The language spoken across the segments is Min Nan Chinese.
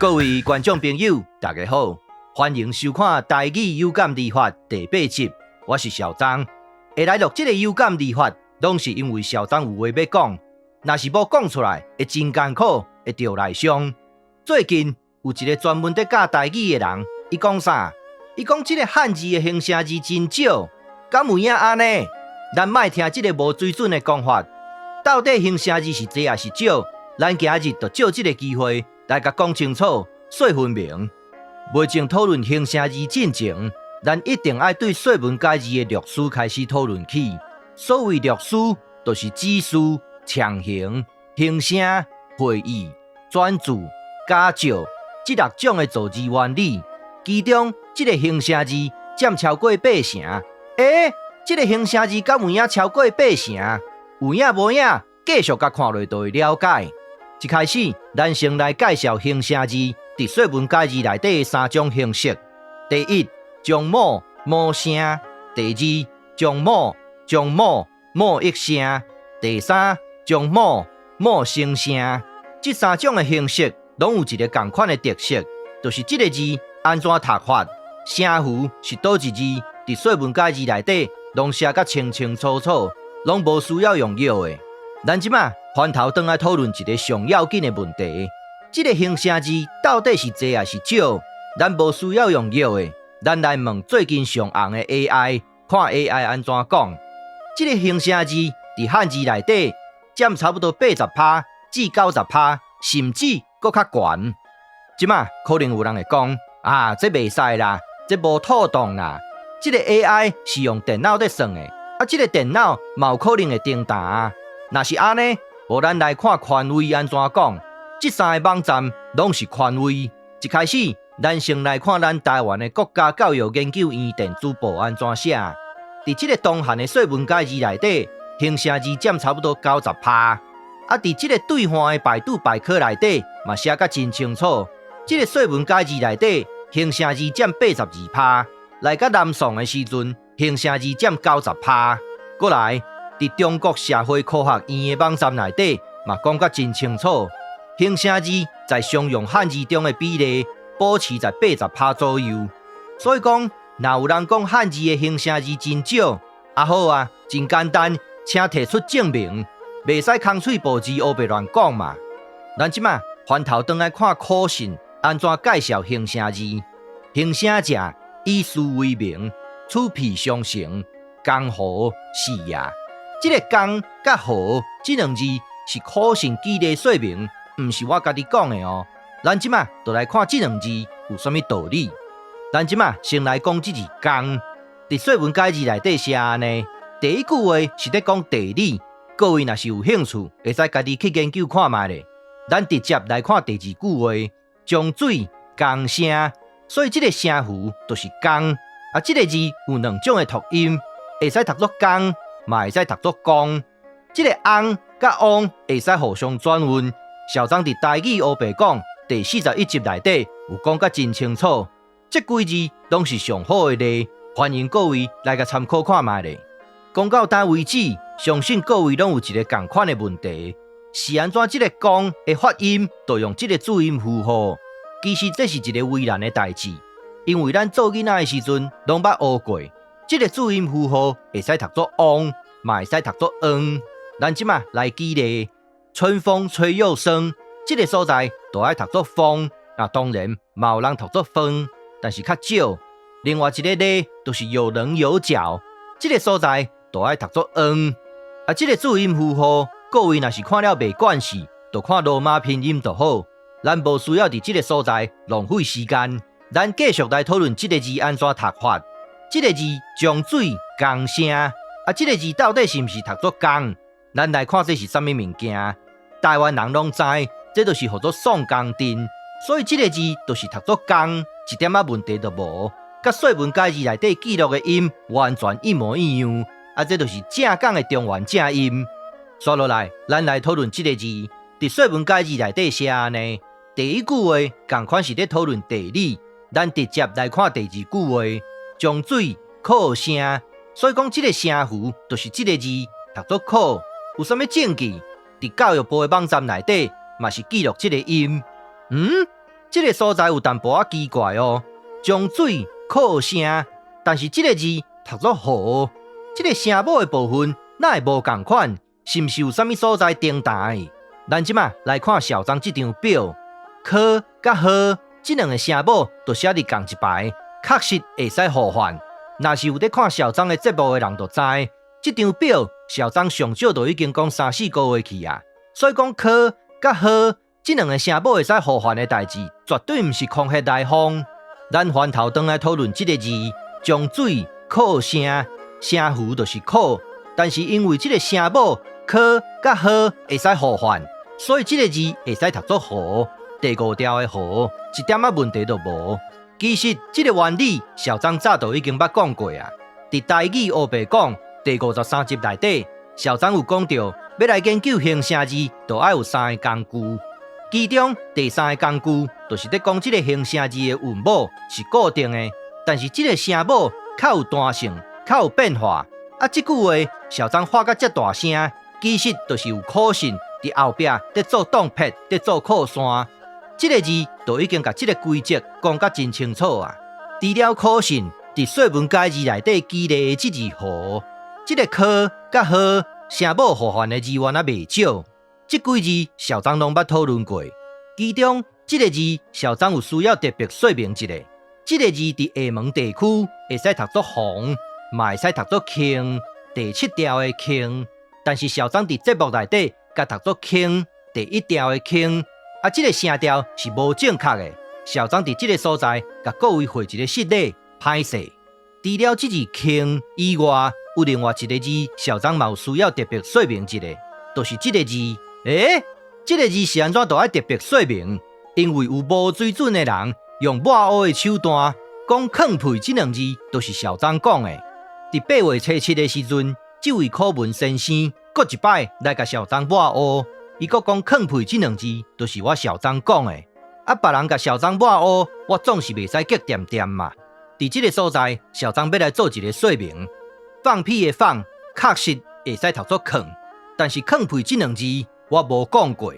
各位觀眾朋友，大家好，歡迎收看《台語有感而發》第八集，我是小張。會來錄這個有感而發，攏是因為小張有話欲講，若是無講出來，會真艱苦，會著內傷。最近有一個專門佇教台語的人，伊講啥？伊講這個漢字的形聲字真少，敢有影按呢？咱莫聽這個無水準的講法，到底形聲字是濟抑是少？咱今日就藉這個機會來共講清楚，說分明。未前討論形聲字進前，咱一定愛對說文解字的歷史開始討論起。所謂歷史，就是指事、象形、形聲、會意、轉注、假借這六種的造字原理。其中，這個形聲字佔超過八成。欸，這個形聲字敢有影超過八成？有影無影？繼續共看落就會了解。一開始，咱先來介紹形聲字佇說文解字內底的三種形式。第一，將母母聲；第二，將母將母母一聲；第三，將母母生聲。這三種的形式攏有一個仝款的特色，就是這個字按怎讀法，聲符是佗一字，佇說文解字內底攏寫甲清清楚楚，攏無需要用臆的。咱這馬翻頭轉來討論一個上要緊的問題：這個形聲字到底是濟抑是少？咱無需要用臆的，咱來問最近上紅的 AI，看 AI 按怎講。這個形聲字佇漢字內底佔差不多80趴至90趴，甚至閣較懸。這馬可能有人會講：啊，這袂使啦，這無妥當啦。這個 AI 是用電腦佇算的，啊，這個電腦嘛有可能會顛沓。若是按呢，無咱來看權威按怎講。這三个網站攏是權威。一開始，咱先來看咱台灣的國家教育研究院電子報按怎寫。佇這個東漢的說文解字內底，形聲字佔差不多90趴。啊，佇這個對岸的百度百科內底嘛寫甲真清楚。這個說文解字內底，形聲字佔82趴。來到南宋的時陣，形聲字佔九十趴。閣來，佇中國社會科學院的網站內底嘛講甲真清楚，形聲字在常用漢字中的比例保持在八十趴左右。所以講，若有人講漢字的形聲字真少，啊好啊，真簡單，請提出證明，袂使空喙哺舌烏白亂講嘛。咱這馬翻頭轉來看可信按怎介紹形聲字，形聲者，以事為名，取譬相成，江河是也。這个江佮河這兩字是可信舉例說明，毋是我家己講的哦。咱這馬就來看這兩字有啥物道理。咱這馬先來講這字江，佇說文解字內底寫按呢。第一句話是咧講地理，各位若是有興趣，會使家己去研究看覓咧。咱直接來看第二句話，江水江聲，所以這个聲符就是江。啊，這个字有兩種的讀音，會使讀做江，嘛會使讀做江。這个翁佮翁會使互相轉韻。小張佇台語烏白講第41集內底有講甲真清楚。這幾字攏是上好的例，歡迎各位來共參考看覓咧。講到今為止，相信各位攏有一个仝款的問題：是按怎這个江的發音，就用這个注音符號？其實這是一个為難的代誌，因為咱做囡仔的時陣攏捌學過，這个注音符號會使讀做翁，嘛會使讀做翁。咱這馬來舉例，春風吹又生，這个所在就愛讀做風，啊，當然嘛有人讀做風，但是較少。另外一个例就是有稜有角，這个所在就愛讀做翁。啊，這个注音符號，各位若是看了袂慣勢，就看羅馬拼音就好。咱無需要佇這个所在浪費時間。咱繼續來討論這个字按怎讀法。這个字江水江聲，啊，這个字到底是毋是讀做江？咱來看這是啥物物件？台灣人攏知，這就是號做宋江陣，所以這个字就是讀做江，一點仔問題都無。佮說文解字內底記錄的音完全一模一樣。啊，這就是正港的中原正音。煞落來，咱來討論這个字，佇說文解字內底寫按呢。第一句話仝款是咧討論地理，咱直接來看第二句話，江水可聲，所以講這个聲符就是這个字讀做可。有啥物證據？佇教育部的網站內底嘛是記錄這个音。嗯，這个所在有淡薄仔奇怪哦。江水靠聲，但是這个字讀做河，這个聲母的部分哪會無仝款？是毋是有啥物所在停台？咱這馬來看小張這張表，科佮河這兩个聲母都寫佇仝一排，確實會使互換。若是有咧看小張的節目的人就知，這張表小張上少就已經講三四個月去啊。所以講科佮河這兩个聲母會使互換的代誌，絕對毋是空穴來風。咱翻頭轉來討論這个字，江水靠聲，聲符就是靠，但是因為這个聲母科佮河會使互換，所以這个字會使讀做河，第五調的河，一點仔問題都無。其實這个原理，小張早就已經捌講過啊。佇台語烏白講第53集內底，小張有講著，欲來研究形聲字，就愛有三个工具。其中第三个工具，就是咧講這个形聲字的韻母是固定的，但是這个聲母較有彈性，較有變化。啊，這句話小張喊甲遮大聲，其實就是有可信佇後壁咧做擋撇，咧做靠山。這个字就已經共這个規則講甲真清楚啊。除了可信，佇說文解字內底記錄的這字河，這个科佮河聲母互換的字源也袂少。這幾字小張攏捌討論過，其中這个字小張有需要特別說明一下。這个字佇廈門地區會使讀做紅，嘛會使讀做輕，第七調的輕。但是小張佇節目內底共讀做輕，第一調的輕。啊，這个聲調是無正確的。小張佇這个所在共各位回一个失禮，歹勢。除了這字輕以外，有另外一个字，小張嘛有需要特別說明一下，就是這个字。欸，這个字是按怎都愛特別說明？因為有無水準的人用抹烏的手段講放屁這兩字，都是小張講的。佇8月初7的時陣，這位柯文先生閣一擺來共小張抹烏，伊閣講放屁這兩字，都是我小張講的。啊，別人共小張抹烏，我總是袂使激恬恬嘛。佇這个所在，小張欲來做一个說明：放屁的放，確實會使讀做囥，但是放屁這兩字，我無講過。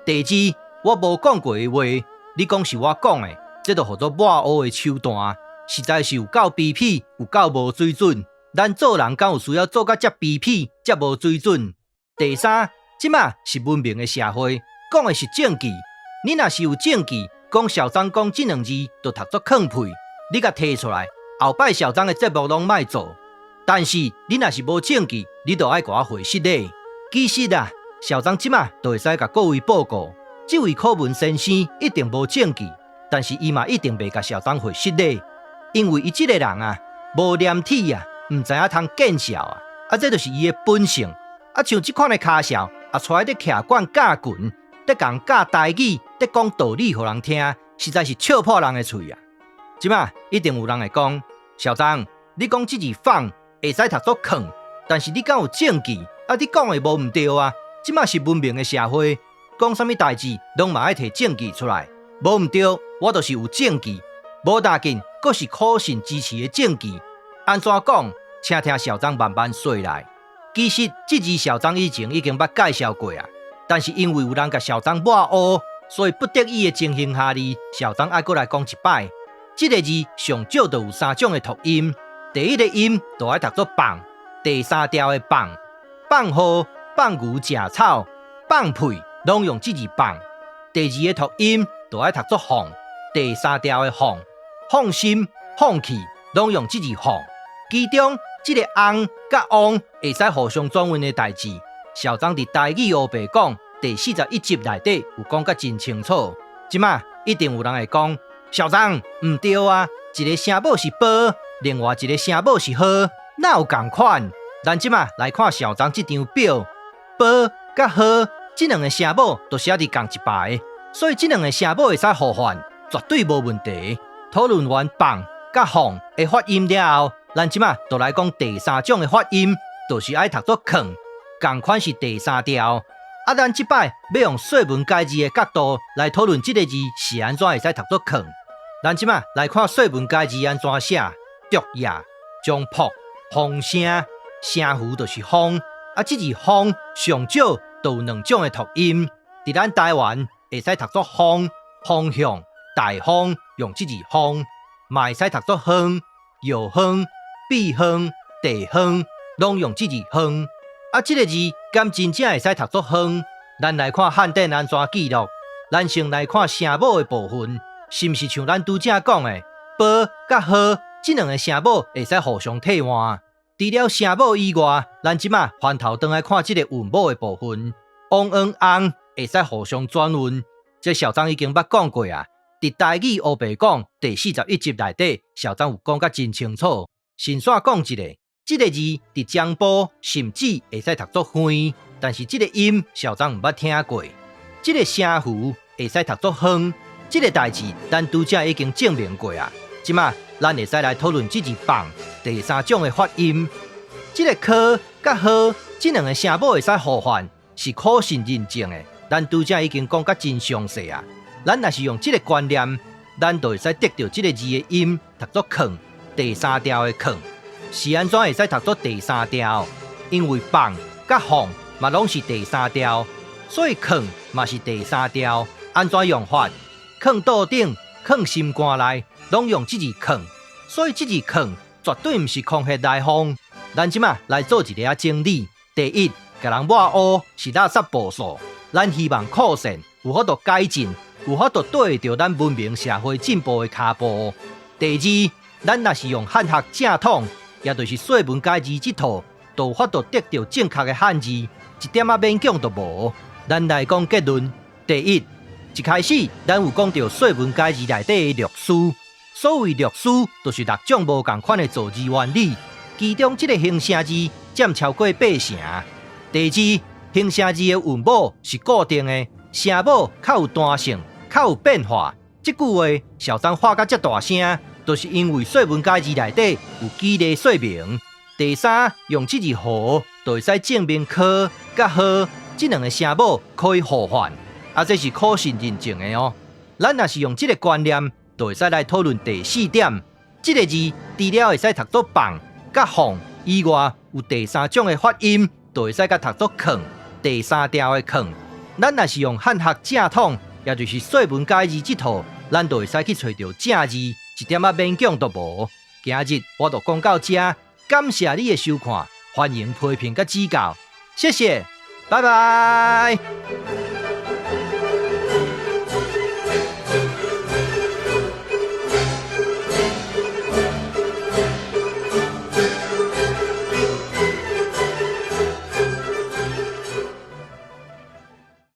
第二，我無講過的話，你講是我講的，這就號做抹烏的手段，實在是有夠卑鄙，有夠無水準。咱做人敢有需要做甲遮卑鄙、遮無水準？第三，這馬是文明的社會，講的是證據。你若是有證據，講小張講這兩字就讀做放屁，你共提出來，後擺小張的節目攏莫做。但是你若是無證據，你就愛共我回失禮。其實啊，小張這馬就會使共各位報告，這位柯文先生一定無證據，但是伊嘛一定袂共小張回失禮，因為伊這个人啊，無廉恥啊，毋知影通見笑啊，啊，這就是伊的本性。啊，像這款的跤數，啊，出來咧徛管教群，咧共人教台語，咧講道理予人聽，實在是笑破人的喙啊！這馬一定有人會講，小張，你講這字放會使讀做囥，但是你敢有證據？啊，你講的無毋對啊！這馬是文明的社會，講啥物代誌攏嘛愛提證據出來，無毋對，我就是有證據，無打緊，閣是可信支持的證據。按怎講？請聽小張慢慢說來。其實這字小張以前已經捌介紹過啊，但是因為有人共小張抹烏，所以不得已的情形下呢，小張愛閣來講一擺。這个字上少就有三種的讀音，第一个音就愛讀做放，第三調的放，放雨、放牛食草、放屁，攏用這字放。第二个讀音就愛讀做放，第三調的放，放心、放棄，攏用這字放。其中這个翁佮王會使互相轉韻的代誌，小張佇台語烏白講第41集內底有講甲真清楚。這馬一定有人會講，小張毋對啊，一个聲母是波，另外一个聲母是呵，哪有仝款？咱這馬來看小張這張表，波佮呵這兩个聲母都寫佇仝一排，所以這兩个聲母會使互換，絕對無問題。討論完放佮放的發音了後，咱這馬就來講第三種的發音，就是愛讀做囥，仝款是第三調。啊，咱這擺欲用說文解字的角度來討論這个字是按怎會使讀做囥。咱這馬來看說文解字按怎寫，竹葉、松朴、風聲，聲符就是風。啊，這字風上少就有兩種的讀音，佇咱台灣會使讀做風，方向，大風用這字風，嘛會使讀做風、藥方、秘方、地方，攏用這字方。啊，這个字敢真正會使讀做方？咱來看漢典按怎記錄。咱先來看聲母的部分，是毋是像咱拄才講的，波佮呵這兩个聲母會使互相替換？除了聲母以外，咱這馬翻頭轉來看這个韻母的部分，嗡、嗯、翁會使互相轉韻。這小張已經捌講過啊，佇台語烏白講第41集內底，小張有講甲真清楚。順紲講一下，這个字佇彰埔甚至會使讀做花，但是這个音小張毋捌聽過。這个聲符會使讀做方，這个代誌咱拄才已經證明過啊。這馬咱會使來討論這字放第三種的發音。這个科佮呵這兩个聲母會使互換，是可信認證的。咱拄才已經講甲真詳細啊。咱若是用這个觀念，咱就會使得著這个字的音讀做囥，第三調的囥。是按怎會使讀做第三調？因為放佮放嘛攏是第三調。所以囥嘛是第三調，按怎用法？囥桌頂，囥心肝內，攏用這字囥。所以這字囥絕對毋是空穴來風。咱這馬來做一下整理。第一，共人抹烏是垃圾步數。咱希望擴散有法度改進，有法度綴著咱文明社會進步的跤步。第二，咱若是用漢學正統，也就是說文解字這套，就有法度得著正確的漢字，一點仔勉強都無。咱來講結論。第一，一開始咱有講著說文解字內底的略書。所謂略書，就是六種無仝款的造字原理，其中這个形聲字佔超過八成。第二，形聲字的韻母是固定的，聲母較有彈性，較有變化。這句話小張喊甲遮大聲，就是因為說文解字內底有舉例說明。第三，用這字和就會使證明科佮呵這兩个聲母可以互換，啊，這是可信認證的哦。咱若是用這个觀念，就會使來討論第四點。這个字除了會使讀做放、佮放以外，有第三種的發音，就會使共讀做囥，第三調的囥。咱若是用漢學正統，也就是說文解字這套，咱就會使去揣著正字，一點仔勉強都無。今日我就講到這，感謝你的收看，歡迎批評佮指教，謝謝，拜拜。